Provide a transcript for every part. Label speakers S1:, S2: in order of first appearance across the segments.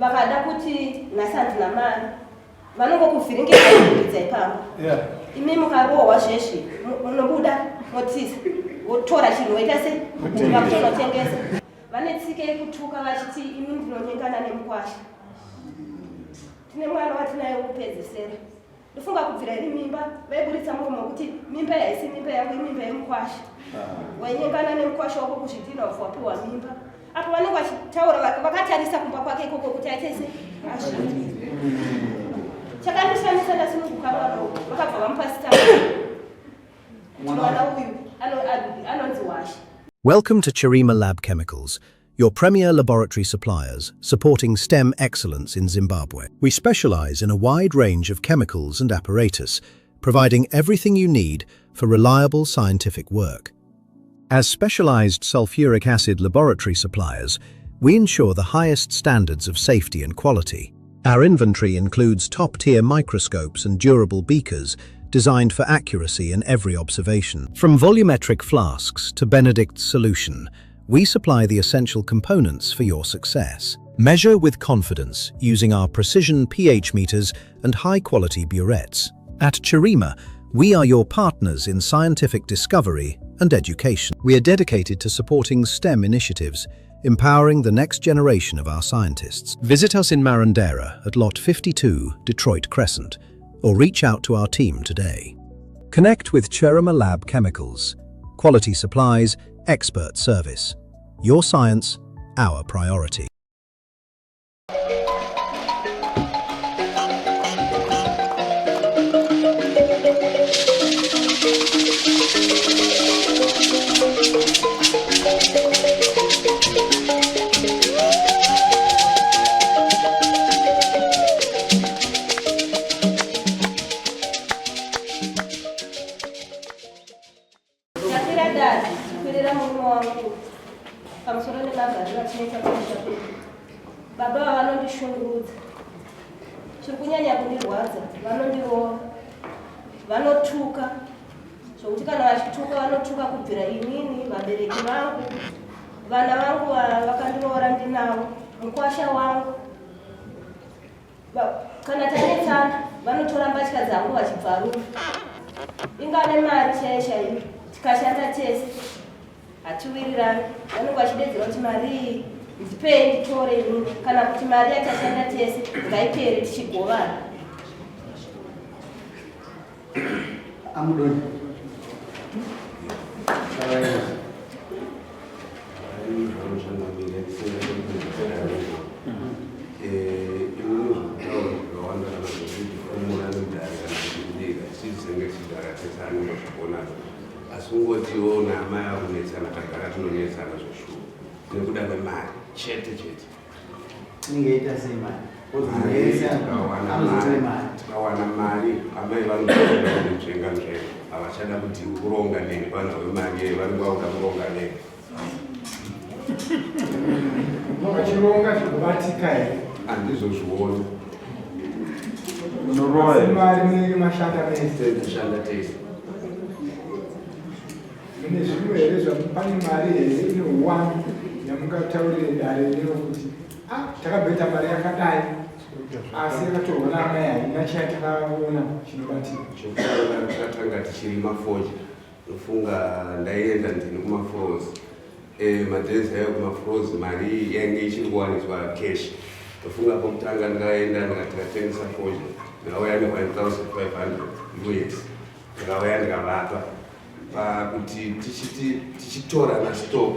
S1: Vakada kuti nhasi handina mari, vanongokuvhiringidza ipapo. Imi mukarohwa zvezvi munobuda motiza, wotora chinhu woita sei, vakutonotengesa. Vane tsika yekutuka vachiti imi ndinonyengana nemukwasha. Tine mwana watinaye wekupedzesera. Ndofunga kubvira iri mimba vaiburitsa muromo wekuti mimba haisi mimba yangu, imimba yemukwasha. Wainyengana nemukwasha wako kuzvidhina ubva wapiwa mimba. Apo vanenge vachitaura vakatarisa kumba kwake ikoko kuti aite se azviite. Chakandishamisa ndasununguka mwana uyu, vakabva vamupa zita kuti mwana uyu anonzi Washe.
S2: Welcome to Chirima Lab Chemicals, your premier laboratory suppliers supporting STEM excellence in Zimbabwe. We specialize in a wide range of chemicals and apparatus, providing everything you need for reliable scientific work. As specialized sulfuric acid laboratory suppliers, we ensure the highest standards of safety and quality. Our inventory includes top-tier microscopes and durable beakers designed for accuracy in every observation. From volumetric flasks to Benedict's solution, we supply the essential components for your success. Measure with confidence using our precision pH meters and high-quality burettes. At Chirima, we are your partners in scientific discovery and education. We are dedicated to supporting STEM initiatives, empowering the next generation of our scientists. Visit us in Marondera at Lot 52, Detroit Crescent, or reach out to our team today. Connect with Chirima Lab Chemicals. Quality supplies, expert service. Your science, our priority.
S1: Takwira dare, kwirira murume wangu pamusoro nemagariro atinoita pamusha pedu. Baba ava vanondishungurudza, chiri kunyanya kundirwadza vanondirova, vanotuka zvokuti kana vachituka vanotuka kubvira inini, vabereki vangu, vana vangu vakandiroora ndinavo, mukwasha wangu. Kana tanetsana vanotora mbatya dzangu vachibvarura. Ingave mari chaiyo chaiyo tikashanda tese hatiwirirani, vanenge vachidedzera kuti mari iyi ndipei nditore inini, kana kuti mari yatashanda tese ngaipere tichigovana.
S3: Amudoni.
S4: Asi ungotiwo naamai akunetsana, tagara tinonetsana zveshuwa nekuda kwemari chete chete.
S3: Inenge yaita sei mari?
S4: Tikawana mari amai vanoda kunzvenga nzvenga, havachada kuti kuronga neni panzwa wemari yeye, vanenge vakuda kuronga neni.
S5: Vachironga zvinobatika here?
S4: Handizozvioni.
S5: Asi mari munenge mashanda mese.
S4: Tashanda tese.
S5: Mune zvimwe here pane mari here ine uwandu yamungataurire dare rino kuti ah, takamboita mari yakadai asi yakatorwa naamai haina chayatakaona chinobatika?
S4: Chekutanga takatanga tichirima fodya, ndofunga ndaienda ndini kumafrozi. Madhezi ayo kumafrozi mari yainge ichiri kuwaniswa cash. Ndofunga pokutanga ndikaenda ndikatengesa fodya, ndikauya ne 1500 US, ndikauya ndikavapa pakuti tichiti tichitorana stock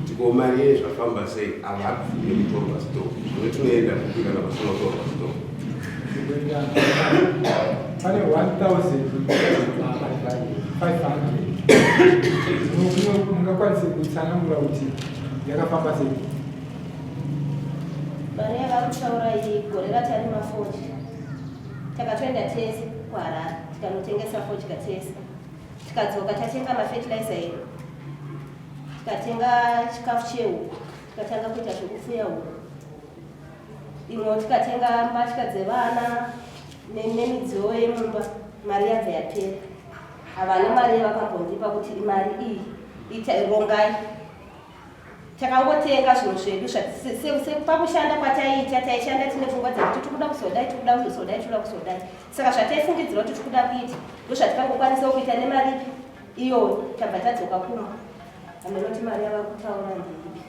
S4: kuti ko mari yei zvafamba sei, havabvumi kutorwa stock. Zvimwe tinoenda kupi kana pasina kutorwa stock?
S5: Pane 1500 mungakwanise kutsanangura kuti yakafamba sei?
S1: Mari yavari kutaura iyi, gore ratarima fodya takatoenda tese kuHarare tikanotengesa fodya tese, tikadzoka tatenga mafertilizer edu, tikatenga chikafu chehuku, tikatanga kuita zvekufuya huku imwewo, tikatenga mbatya dzevana nemidziyo yemumba. Mari yabva yapera, havana mari yavakambondipa kuti mari iyi ita rongai. Takangotenga zvinhu zvedu pakushanda kwataiita, taishanda tine pfungwa dzekuti tikuda kuzodai, tikuda kuzodai, tikuda kuzodai. Saka zvataifungidzira kuti tikuda kuita ndozvatikangokwanisawo kuita nemari ipi iyo. Tabva tadzoka kumba, amunoti mari yava kutaura ndeipi?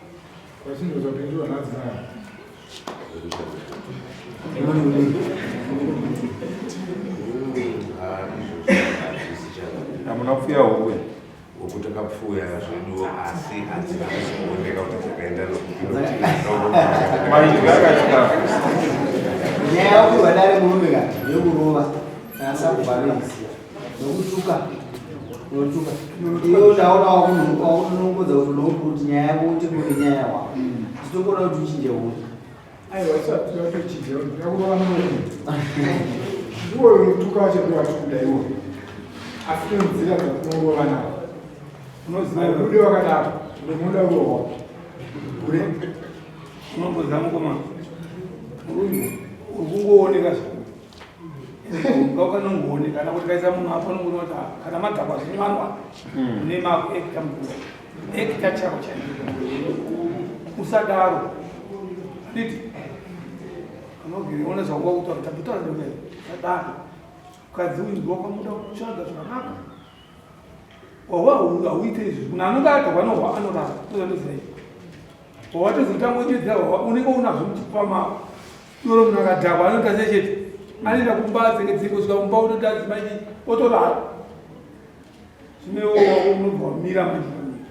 S5: Kwachinozopindura nhadzimai.
S6: Hamuna kupfuya huku?
S4: Huku takapfuya zvedu, asi hadzina kuzooneka kuti dzakaenda nokupi.
S6: Maidya akachikafu.
S3: Nyaya yakupiwa dare murume ka yekurova kana sakubharanisiya nokutuka, unotuka iwe. Ndaona wakunongodza kuti unokuti kuti nyaya yako ute kune nyaya wako titokuona kuti uchinje unhu.
S5: Aiwa, isati watochinja, ndakurova murume. Ndiwo unotuka wacho, ndiwatukuda iwo, asi nenzira dzatinorova nawo.
S6: Unoziva,
S5: ude wakadaro unomuda urohwa ure.
S6: Unomboziva mukoma, murume uri kungooneka zvako, ukanongooneka kana kuti kaisa munhu apo, unongoona kuti ah, kana madhakwa zvimanwa nemakuekta mukuru ekta chako chaiko. Usadaro, handiti? Unogiriona zvawakuta taputaura, usadaro. Mukadzi uyu ndiwakamuda kutsvaga zvakanaka, wawa hauite izvi. Munhu anonge adhakwa nohwa anorara ozandoziva izvi, wawatozotanga uchidzira wawa unenge unazvo muchipfa mako doro. Munhu akadhakwa anoita sechete, anoenda kumba dzenge kusvika kumba unoita adzimai otorara. Zvino iwo wako unobva wamira manje panyika.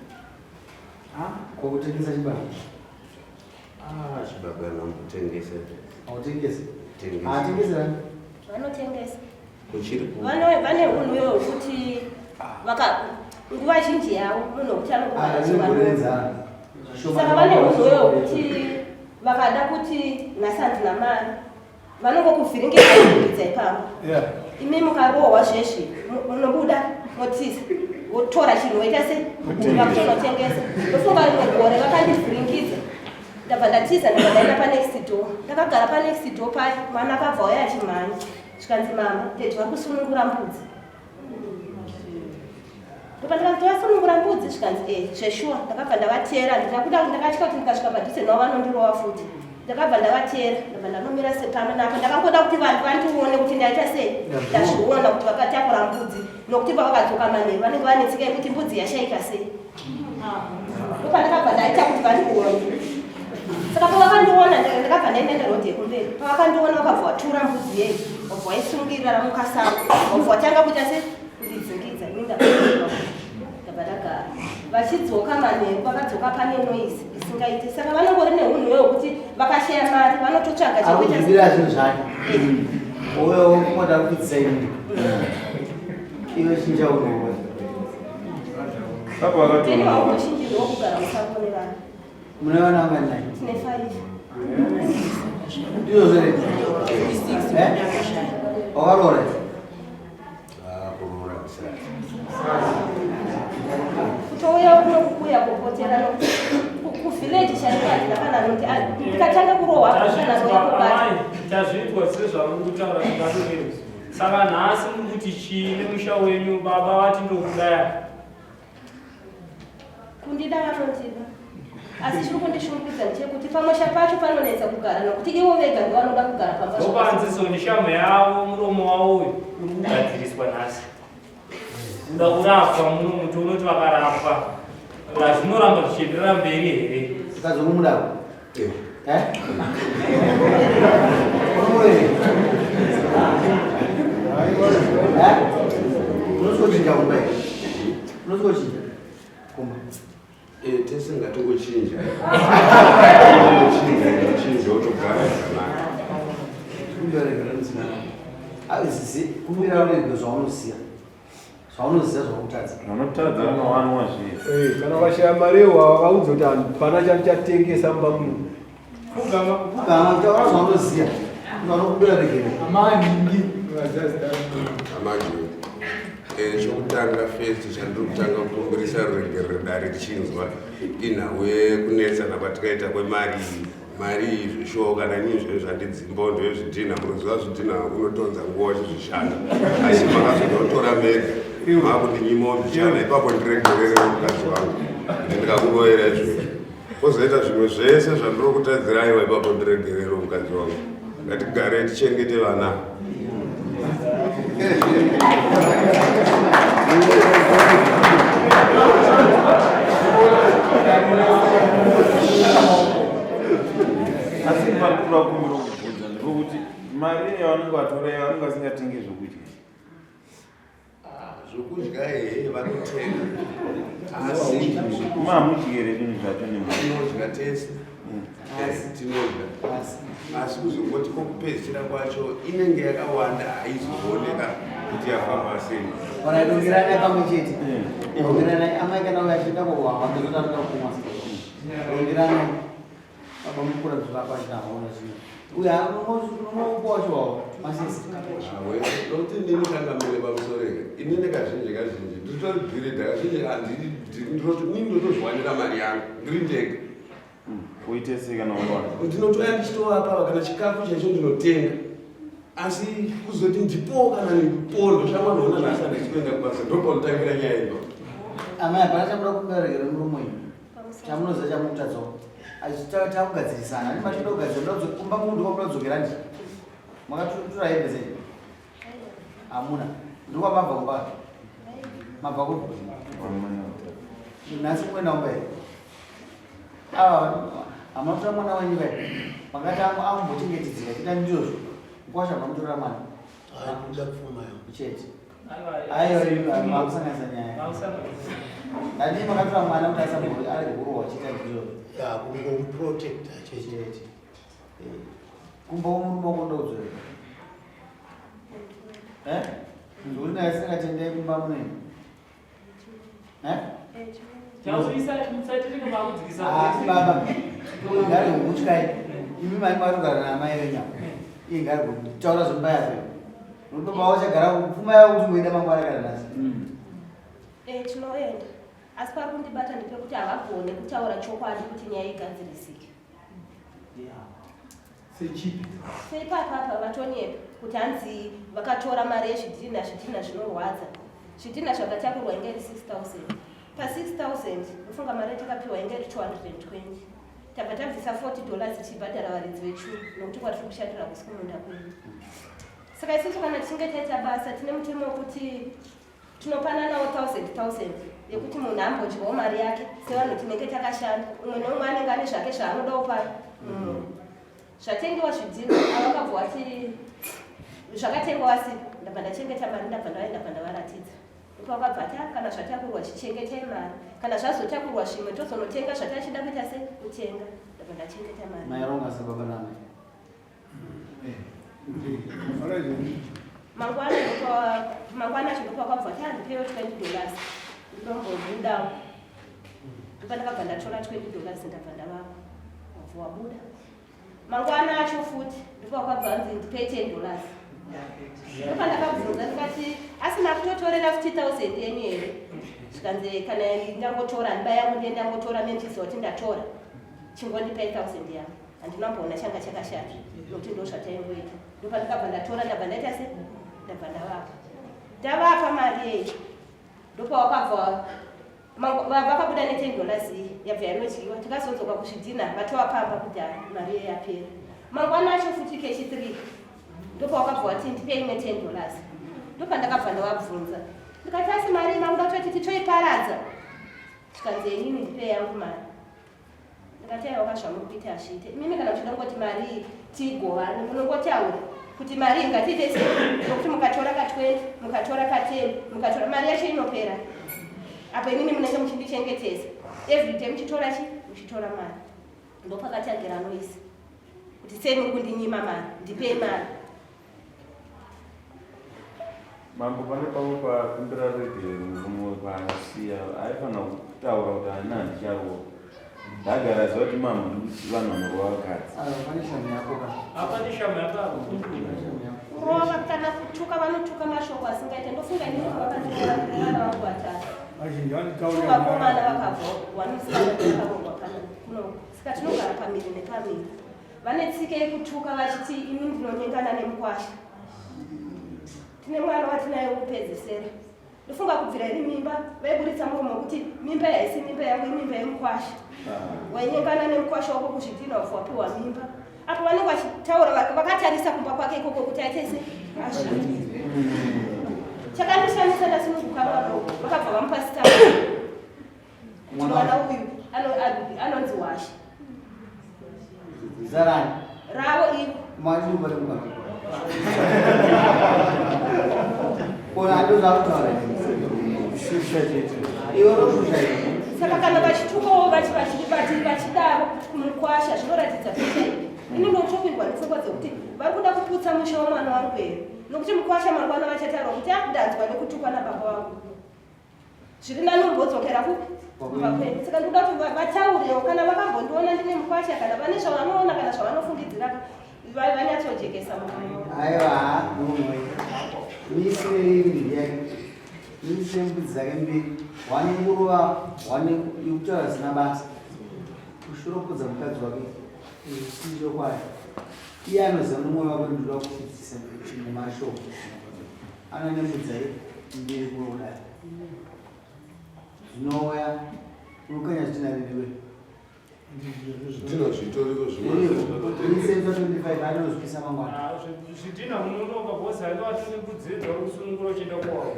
S3: Kwakutengesa chibaba?
S4: Ah, chibaba namutengese.
S3: Hautengesi?
S4: Tengesa.
S3: Atengeserani?
S1: Vanotengesa.
S4: Kuchiri ku
S1: Vane unhu iwo hwekuti vaka nguva zhinji yavo munhu wekuti anongogara. Saka vane unhu iwo hwekuti vakada kuti nhasi handina mari, vanongokuvhiringidza ipapo. Imi mukarohwa zvezvi, munobuda motiza, votora chinhu woita sei, vakutonotengesa. Ndofunga rimwe gore vakandivhiringidza, ndabva ndatiza, ndabva ndaenda panext door. Ndakagara panext door paya, mwana akabva auya achimhanya, zvikanzi, "Mama, daddy vari kusunungura mbudzi." Ndopandakati, "Vasunungura mbudzi?" Zvikanzi, "E, zveshuwa." Ndakabva ndavateera. Ndikakuda, ndakatya kuti ndikasvika padhuze navo vanondirova futi. Ndakabva ndavateera, ndabva ndanomira sepano napo. Ndakangoda kuti vanhu vandione kuti ndaita sei, ndazviona kuti vakatakura mbudzi, nokuti pavakadzoka manheru vanenge vane tsika yekuti mbudzi yashaika sei. Ndopandakabva ndaita kuti vandione. Saka pavakandiona, ndakabva ndaenda nerodhi yekumberi. Pavakandiona, vakabva vatura mbudzi yei, vabva vaisungirira mukasango, vabva vatanga kuita se kundidzingidza. Ini ndabva ndagara. Vachidzoka manheru, vakadzoka pane noise isingaiti. Saka vanongori neunhu hwekuti vakashaya mari vanototsvaga chekuita.
S3: Akuzvibira zvinhu zvake uyo unoda kuidzisa ini iwe chinja unowe.
S6: Saka vakati
S1: Teni wangochinjirwa kugara musango nevanhu.
S3: Mune vana vanganai?
S1: Tine 5.
S3: Ndizvo zvere, wakaroora?
S4: Ah, kuroora kusati.
S1: Kutouya kuno kukuya kupotera nokuti kuvillage chaiko handina kana noti ndikatanga kurohwa kana noya kubata.
S7: Amai, tazvinzwa sezvamuri kutaura zvingatoveri. Saka nhasi muri kuti chii nemusha wenyu? Baba vati ndokudaya.
S1: Kundida vanondida, asi chiri kundishungurudza ndechekuti pamusha pacho panonetsa kugara nokuti ivo vega ndovanoda kugara pamba.
S7: Ndopanzi sonishamu yavo, muromo wavo uyu uri kugadziriswa nhasi, kuda kurapwa muno muti unoti vakarapwa zvinoramba zvichienderera mberi here?
S3: Mukadzi unomudawo? Eh? Unomuda here? Eh? Unozochinja kumba here? Unozochinja kumba?
S4: Eh, tese ngatingochinja, chinja, chinja, utogara zvakanaka.
S3: Kumbira regero mudzimai. Azizi kumbira regero zvaunoziva. Zvaunoziva zvakutadza.
S6: Vanotadza vanowanwa zviye.
S8: Eh, kana ukashaya mari iwawa, vaudze kuti hapana chandichatengesa mumba muno.
S3: Pfugama, taura zvaunoziva. Unokumbira regero.
S5: Amaningi vazazita.
S4: Amanje, chokutanga, first chandiri kutanga kukumbirisa ruregerero dare tichinzwa inhau yekunetsana kwatikaita kwemari iyi. Mari iyi zvishowo kana inini zvinhu zvandidzimba ndezvidhina. Munoziva zvidhina unotonza nguva uchizvishanda, asi makazonotora mega makundinyimawo zvichana ipapo. Ndiregerere mukadzi wangu kuti ndikakuroyera izvozvo. Kwozoita zvimwe zvese zvandinokutadzirai ipapo ndiregerero mukadzi wangu. Ngatigare tichengete vana.
S9: Asi pakura kumbira kubvunza ndikokuti mari yavanenge vatora yavanenge vasingatenge zvokudya.
S4: Ah, zvokudya ehe vanotenga asi
S9: mamudyere zvinhu zvacho
S4: netinodya tese eh, tinodya asi kuzongoti kwokupedzisira kwacho inenge yakawanda haizooneka kuti yafamba sei.
S3: Rongeranai pamwe chete rongeranai amai kana uyo achienda kuhwahwa ndozotaruka kumwa rongeranai Baba mukura zvivakwa zvinaona zvino. Uya unomupa wacho wawo masisi.
S4: Nokuti inini kangamire pamusoro here inini kazhinji kazhinji nditori bhiridha kazhinji handidi inini ndotozviwanira mari yangu ndiri ndega.
S9: Uite sei kana wawana?
S4: Ndinotoya ndichitovapa kana chikafu chaicho ndinotenga asi kuzoti ndipowo kana pondo shamwanoona nhasi handisi kuenda kubasa ndopaunotangira nyaya ino.
S3: Amai hapana chamuda kuberekera murume uyu. Chamunoziva chamukutadzawo. Takugadzirisana. Ani matoda kugadzira ndoda kumba munhu kwamuda kudzokera ndi. Makatutura hembe dzenyu. Hamuna. Ndokwamabva kumba. Mabva kupi? Nhasi kuenda kumba here? Ava hamuna kutora mwana wenyu kai. Makati ambochengetedzeka chita ndizvozvo. Mkwasha mamutorera mwana.
S10: Kuda pfuma yo.
S3: Chete. Aiwa makusanganisa nyaya. Ndani makatora mwana kuti asambori ari kurohwa chiita ndizvozvo.
S10: Ya kungomuprotecta chete.
S3: Chete. Kumba murume wako ndoudzorera. Eh? Nzuri naye asingatendei kumba muneni. Eh?
S7: Taurisa musatiri kumakudzikisa.
S3: Ah, baba. Ngari kutyayi. Imi mai marugara naamai venyu. Iye ngari kutaura zvemba yake. Nokuti baba vachagara pfuma yavo kuti muenda mangwana kana nhasi.
S1: Eh, tinoenda asi pari kundibata ndepekuti havagone kutaura chokwadi kuti nyaya igadzirisike.
S5: Sechipi?
S1: Seipapapa vatonyepa kuti hanzi vakatora mari yezvidhinha, zvidhinha zvinorwadza. Zvidhinha zvakatakurwa inge iri 6000. Pa 6000 ndofunga mari yatakapiwa inge iri 220. Tabva tabvisa 40 dollars tichibhadhara varidzi vechuru nokuti kwatiri kushandira kusi kumunda kwedu. Saka isusu kana tichinge taita basa tine mutemo wekuti tinopananawo 1000 1000 yekuti munhu ambodyawo mari yake sevanhu tinenge takashanda. Umwe neumwe anenge ane zvake zvaanodawo pano. Zvatengewa zvidhina avakabva vati zvakatengwa asi ndabva ndachengeta mari ndabva ndauya ndabva ndavaratidza. Ndopavakabva vati ah, kana zvatakurwa chichengetai mari kana zvazotakurwa zvimwe tozonotenga zvatachida kuita se kutenga ndabva ndachengeta mari.
S3: Maironga sababa namai.
S1: Mangwana mangwana acho ndopakabva vati ah, ndipewo 20 dollars ndombobudawo. Ndopandakabva ndatora 20 dollars ndabva ndavapa. Wabva wabuda. Mangwana acho futi ndopakabva hanzi ndipei 10 dollars. Ndopandakabvunza ndikati asi makutotorera futi 1000 yenyu here? Zvikanzi kana ndangotora handiba yangu ndiye ndangotora mene ndichiziva kuti ndatora. Chingondipei 1000 yangu. Handina kumboona changa chakashata nokuti ndozvataingoita. Ndopandakabva ndatora ndabva ndaita se ndabva ndavapa. Ndavapa mari yeyi. Ndopawakabva vakabuda ne 10 dollars iyi yabva yanodyiwa tikazodzoka kuzvidhina vatova pamba kudhara mari iye yapera. Mangwana acho futi kechi 3 ndopawakabva wati ndipei imwe 10 dollars. Ndopandakabva ndavabvunza ndikati asi mari makuda kutoti titoiparadza. Zvikanzi inini ndipei yangu mari. Ndikati aiwa kazvamuri kuita hazviite. Imimi kana muchida kungoti mari iyi tiigovane munongotaura kuti mari iyi ngatiite sei nokuti mukatora ka 20 mukatora ka 10 mukatora mari yacho inopera. Apa inini munenge muchindichengetesa everyday muchitora chi muchitora mari. Ndopakatangira noise kuti sei muri kundinyima mari ndipei mari.
S9: Mambo pane pamwe pakumbira ruregerero murume paasiya aifanira kutaura kuti ana handicharoora ndagara aziva kuti mambo vanhu vanorova vakadzi.
S3: Pane shamu yako ka.
S7: Apa neshamu yako.
S1: Kurova kana kutuka vanotuka mashoko asingaite ndofunga inini vakandiroora vana vangu vatatu.
S6: Vazhinji vanotaura
S1: Vakomana vakabva vanosiyana vakaroorwa kana kuno saka tinogara pamiri nepamiri. Vane tsika yekutuka vachiti ini ndinonyengana nemukwasha. Tine mwana watinaye wekupedzesera. Ndofunga kubvira iri mimba vaiburitsa muromo wekuti mimba haisi mimba yangu imimba yemukwasha. Wainyengana nemukwasha wako kuzvidhina ufu wapiwa mimba. Apo vanenge vachitaura vakatarisa kumba kwake ikoko kuti aite se azviite. Chakandishamisa ndasununguka mwana uyu vakabva vamupa sita mwana uyu anonzi Washe.
S3: Zita rani?
S1: Ravo ivo.
S3: Mwari ndobata mukati. Kona ndozvakutaura.
S9: Shusha chete.
S3: Iwe unoshusha iwe.
S1: Saka kana vachitukawo vachidaro kumukwasha zvinoratidza kuti ini ndotopindwa nepfungwa dzekuti vari kuda kuputsa musha wemwana wangu here nokuti mukwasha mangwana vachataura kuti akudanzwa nekutukwa nababa vangu. Zviri nani umbodzokera kupi? Kumba kwedu. Saka ndikuda kuti vataurewo kana vakambondiona ndine mukwasha kana vane zvavanoona kana zvavanofungidzira vanyatsojekesa murume.
S3: Aiwa, murume. Mise yake. Mise mbudzi dzake mbiri. Wane nguruva, wane yekutaura zvisina basa. Kushoropodza mukadzi wake. Zvisiri chokwadi. Iye anoziva mumwe wake ndinoda kudzidzisa nemashoko. Ana nembudzi mbiri kuno kudai. Zvinouya unokanya zvitina rini we?
S4: Zvidhina zvitoriko
S3: zvimwe. 25 anozvipisa mangwana.
S7: Ah, zvidhina unonoka boss aiva atone kudzidza kusunungura uchienda kwawo.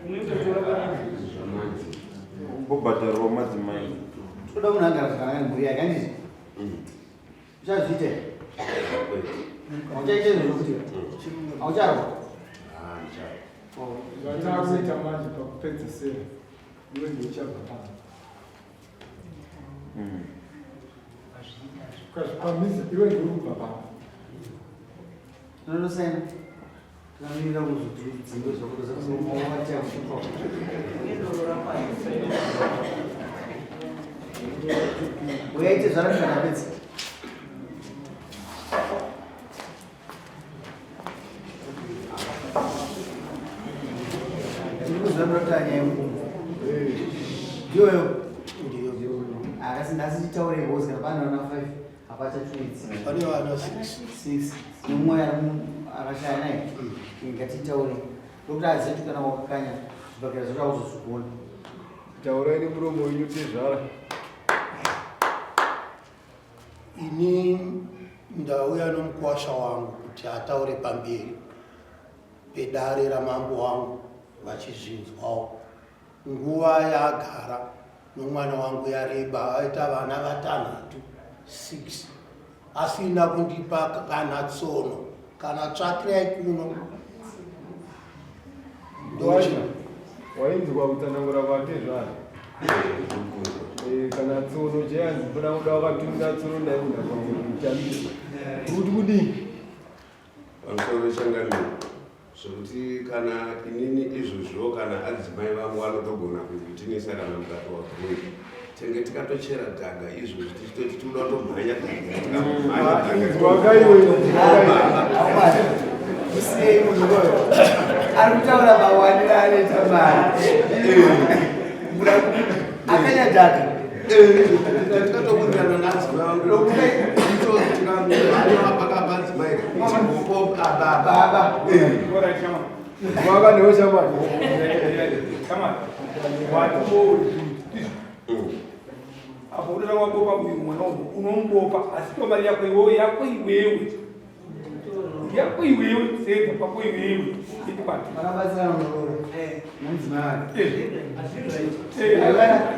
S7: Unoitotora
S4: Zvamanje.
S9: Kumbobhadharwa madzimai.
S3: Toda munhu agara zvakanaka nemhuri yake handiti? Uchazviita here? Hauchaita izvozvo kuti haucharwa?
S4: Ah, ndichava.
S5: Zvatakuita manje pakupedzesera iwe ndiwe uchabva pano. Ukazvipamhidza iwe ndiwe uri kubva pano.
S3: Unonosaina? Tikamirira kuzoti dzingwe zvakutoza Uyaite zvarakana pedza. Tiri kuzviona nyaya yemukumbo. Ndiyoyo. Akasi nhasi titaure because kana pane vana 5 hapachatuidzi.
S10: Pane vana 6.
S3: 6. Nemumwe akashaya naye. Ngatitaure. Ndokuti azive kuti kana wakakanya zvibhakera zvacho hauzozvigona.
S8: Taurai nemuromo wenyu tezvara.
S10: Ini ndauya nomukuwasha wangu kuti ataure pamberi pedare ramambo wangu vachizvinzwawo. Nguva yaagara nomwana wangu yareba aita vana vatanhatu 6 asina kundipa kana tsono kana tsvakirai kuno.
S8: Ndochi wainzwa kutsanangura kwatezvara kana tsono cheyanzi kuda kuda wakatumira tsono ndaigona kutambisa kuti kudii
S4: Pamusoro changamire zvekuti kana inini izvozvo kana adzimai vangu vanotogona kutinisa kana mukati wabvunza tenge tikatochera dhaga izvozvi tichitoti tinoda kutomhanya dhaga tikamhanya
S3: dhaga Musiyei munhu uyoyo. Ari kutaura mawaniro anoita mari. Akanya dhaka.
S4: Tikatobudirana naadzimai vangu tikamhanya pakabva adzimai tigopo
S3: Baba.
S8: Waka newe shamwari.
S6: Apo unoda wabopa uyu mwana uyu unomubopa asi to mari yako iwewe yako iwewe yako iwewe sedza pako iwewe itikwati
S3: Vakabatsira muroora. Nemudzimai wake.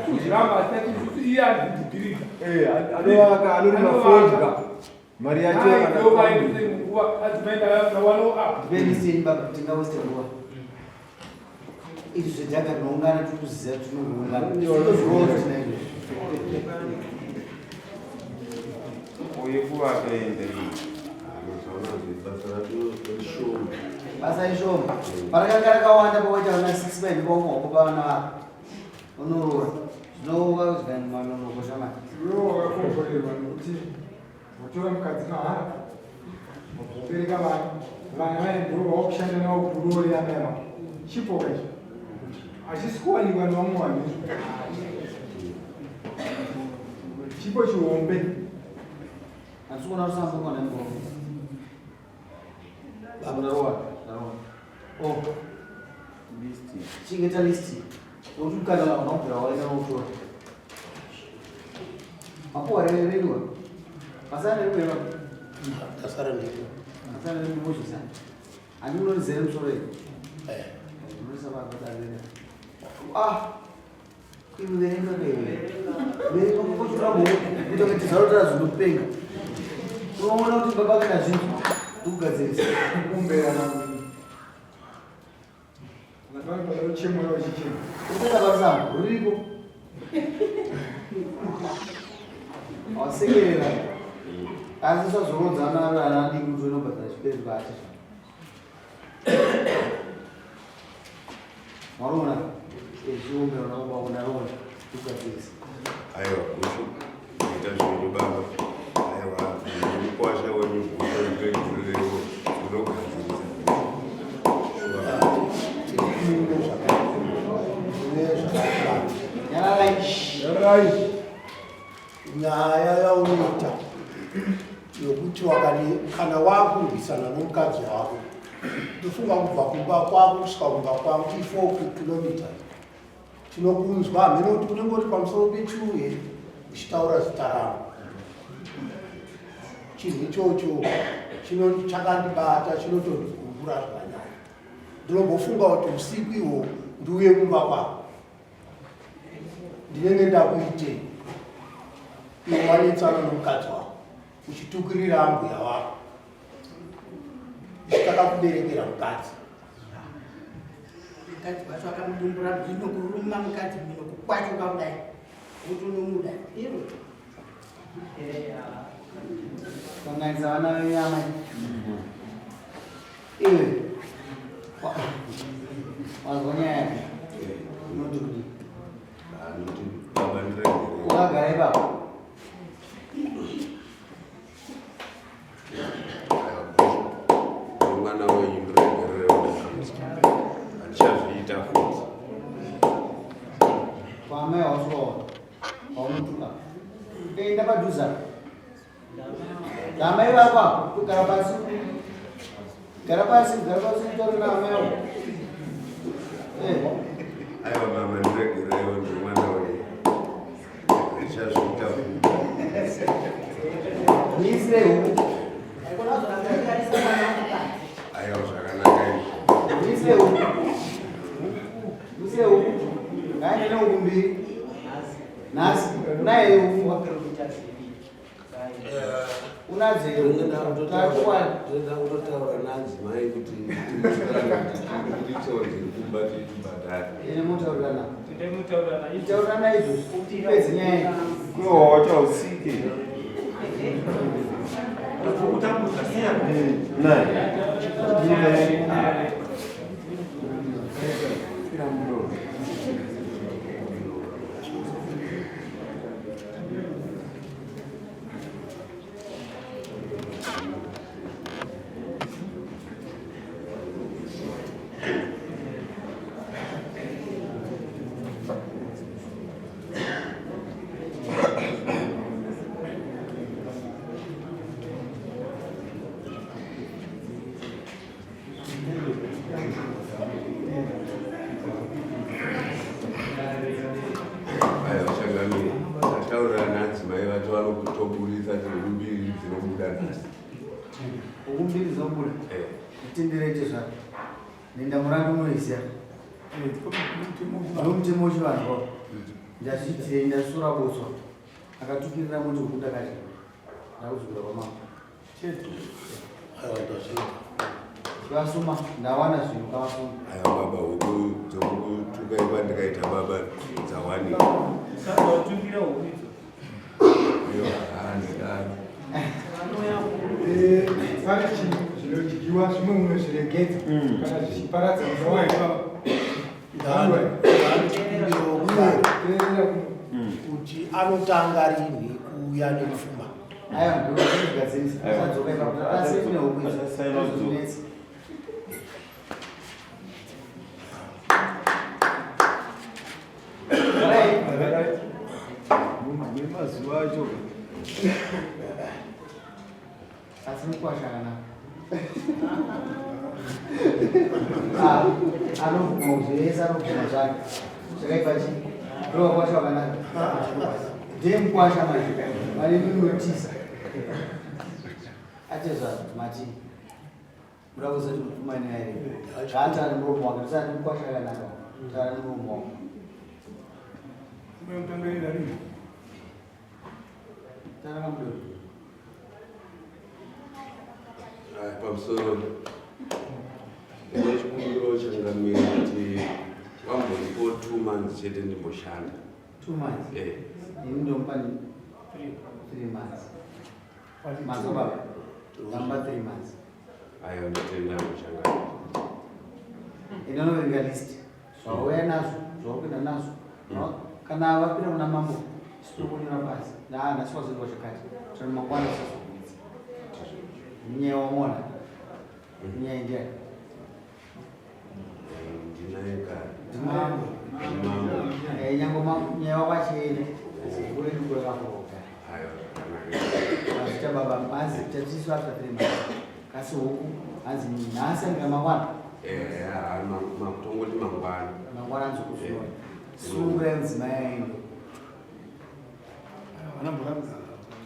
S6: kuzviramba asi ati iye andibhirika
S8: Anovaka anorima fodya. Mari yacho
S3: Ndipei list yenyu baba tingawaste nguva. Izvi zvedhaka tinoungana tiri kuziva tinoungana. Tozvirowa tina izvozvo.
S9: Uye kuvaka endei.
S4: Basa racho rishoma.
S3: Basa ishoma. Parakanga rakawanda pawaita vana 6 paine paumwe wako pavana vako. Unoroora. Zvinova zvikanmanonoko shamani.
S5: Iwewe wakakomborerwa nokuti watora mukadzi mahara wabereka vana vana vaye ndivo vawakushanda navo kuti uroore amai vako chipo ka icho hachisi kuwanikwa nevamwe vanhu izvo chipo chihombe
S3: Handisi kuona rusambo mwana mukuru. Baba ndarowa. Ndarowa. Oh.
S9: List.
S3: Chengeta list. Nokuti mukadzi unobvira waenda unotora. Mapuwa rerewa. Masara rerewa.
S10: Ndasara ndiri.
S3: Masara rerewa mozvisa. Handi munonizere musoro here?
S10: Eh.
S3: Munoisa vakadavira. Ah. Iwe verenga kaiwe. Verenga kukochora bhuku kuita kuti tizarotora zvinopenga. Unoona kuti baba kana zvinhu ndikugadzirisa.
S5: Kumbera na uchichema.
S3: Kupera pasambo ruriko. Wasekerera. Asi usazorodzana ana adiki kuti unobhadhara chiperi bati. Maona? Ezviomero nakuba unaona kugadzirisa.
S4: Aiwa gushu ita zvenyu baba. Aiwa mukwasha wenyu gushu ndiregererewo unogadzirisa.
S3: Nyararai.
S10: Nyaya yaunoita yokuti wakani kana wakurwisana nomukadzi wako, ndofunga kubva kumba kwako kusvika kumba kwangu i4 kilometers, tinokunzwa hamene kuti unenge uri pamusoro pechuru here uchitaura zita rangu. Chinhu ichocho chakandibata, chinotondigumbura zvakanyanya. Ndinombofunga kuti usiku ihwo ndiuye kumba kwako, ndinenge ndakuitei? Iwe wanetsana nomukadzi wako uchitukirira ambuya wako, isu takakuberekera mukadzi.
S11: Mukadzi wacho akamudumbura mhino, kuruma mukadzi mhino, kukwachuka kudai kuti unomuda iro.
S3: Kanganisa vana venyu amai. Iwe. Wazwa nyaya yake. Unoti kudii?
S4: Anoti baba ndiregerere.
S3: Wakagara ipapo.
S4: Aiwa gushu mwana wenyu ndiregererewo, handichazviita futi.
S3: Kwaamai waswawa. Paunotuka. Enda padhuze. Amai vako apo, gara pasi. Gara pasi, gara pasi utaure naamai vako. Eh.
S4: Aiwa mama ndiregererewo, ndiri mwana wenyu, handichazviita futi.
S3: Muisire huku.
S11: Aikona kuzoramba mwana wangu panze.
S4: Aiwa zvakanaka izvi.
S3: Muisire huku. Muisire huku. Ngaende nehuku mbiri. Nhasi unaye huku. Unadzo here?
S4: Toenda kutotaura naadzimai kuti tiburitsewo dziri kumba tibhadhare.
S3: Ine mutaurirana.
S7: Tinde mutaurirana.
S3: Taurirana izvozvi. Tipedze nyaya iyi.
S9: Kurohwa wacho hausike. Nai.
S4: Aiwa changamire, tataura naadzimai vacho vanokutoburitsa huku mbiri dzinobuda nhasi.
S3: Huku mbiri dzinobuda.
S4: Eh.
S3: Tenderete zvako. Nenda murandu unoiziya. Ndomutemo wechivanhu wako. Ndazviitirei ndasura botswa. Akatukirira muti huku ndakadya. Ndakudzokera kwamambo.
S5: Chete.
S10: Aiwa ndazviita.
S3: Chivasuma ndawana zvinhu kavasuma.
S4: Aiwa baba, huku dzokutuka ipa ndikaita baba dzawanika.
S7: Usazotukira huku idzo.
S4: Iyo handidaro.
S5: Pane chinhu zvinodyiwa zvimwe unozviregedza kana zvichiparadza musawa.
S10: Ndandikumbirawo kuti anotanga rinhi kuuya nepfuma?
S3: Aiwa ndozvigadzirisa. Usadzoka ipapo. Asi kune huku idzo. Ndozvinetsa. Right.
S8: Munzwe mazuva acho.
S3: Asi mukwasha akanaka. Ah, anobvuma zvese, anobvuma zvake. Zvakaipa chii? Ndovakwasha wakanaka. Ndemukwasha manje mari inotiza. Atezva mati. Muda kuzoti mupfumani here? Zvaatara nemuromo wake, ndisati mukwasha akanaka. Tara nemuromo wako. Tara kamudoro.
S4: Pamusoro ndine chikumbiro changamira kuti wambondipo 2 months chete ndimboshanda.
S3: 2 months?
S4: Eh.
S3: Ini ndomupa 3 months. Mazo baba. Ndamba 3 months.
S4: Aiwa, ndotenda muchangana.
S3: Inonoverenga list zvauya nazvo, zvaupinda nazvo. Kana vapinda kuna mambo, sitokunyora pasi naa nhasi wazoitwa chakati tano, mangwana usazobudza nyaya wamona. Nyaya ndiani?
S4: Ndinaye kare.
S3: Ndimambo.
S4: Mambo.
S3: Nyange nyaya wakwachena uredikurakakoroga.
S4: Aiwa, zvakanaka.
S3: Mazvita baba. Hanzi tatisu after 3 months kasi huku hanzi nhasi ange mangwana.
S4: Eh, makutongoti mangwana.
S3: Mangwana anzi kusunura sungurai mudzimai aende.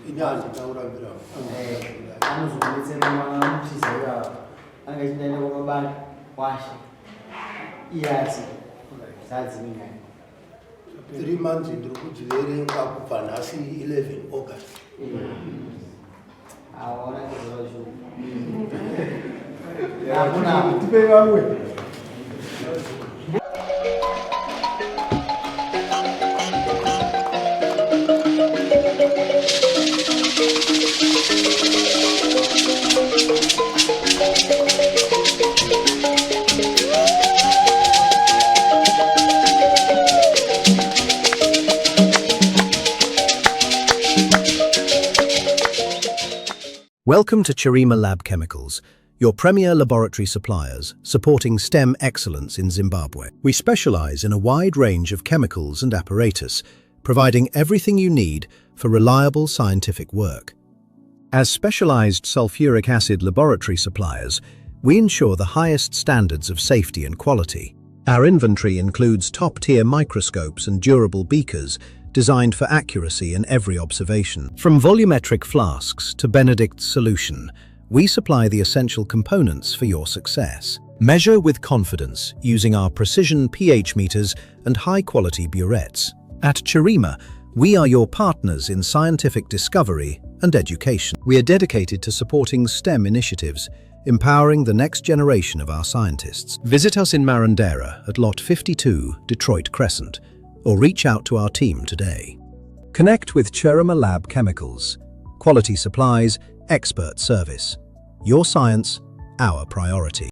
S10: Ini handitaurambira.
S3: Anozomubetsera mwana anopisa ivava anenge achindaenda kwamabani kwashe iye ati zadzimwe nyaya.
S10: 3 months ndiri kudziverenga kubva nhasi 11 August.
S3: Aona chizoro chungu hakuna.
S5: Tipei vamwe.
S2: Welcome to Chirima Lab Chemicals, your premier laboratory suppliers supporting STEM excellence in Zimbabwe. We specialize in a wide range of chemicals and apparatus, providing everything you need for reliable scientific work. As specialized sulfuric acid laboratory suppliers, we ensure the highest standards of safety and quality. Our inventory includes top-tier microscopes and durable beakers designed for accuracy in every observation. From volumetric flasks to Benedict's solution, we supply the essential components for your success. Measure with confidence using our precision pH meters and high-quality burettes. At Chirima, we are your partners in scientific discovery and education. We are dedicated to supporting STEM initiatives, empowering the next generation of our scientists. Visit us in Marondera at Lot 52, Detroit Crescent, or reach out to our team today. Connect with Chirima Lab Chemicals. Quality supplies, expert service. Your science, our priority.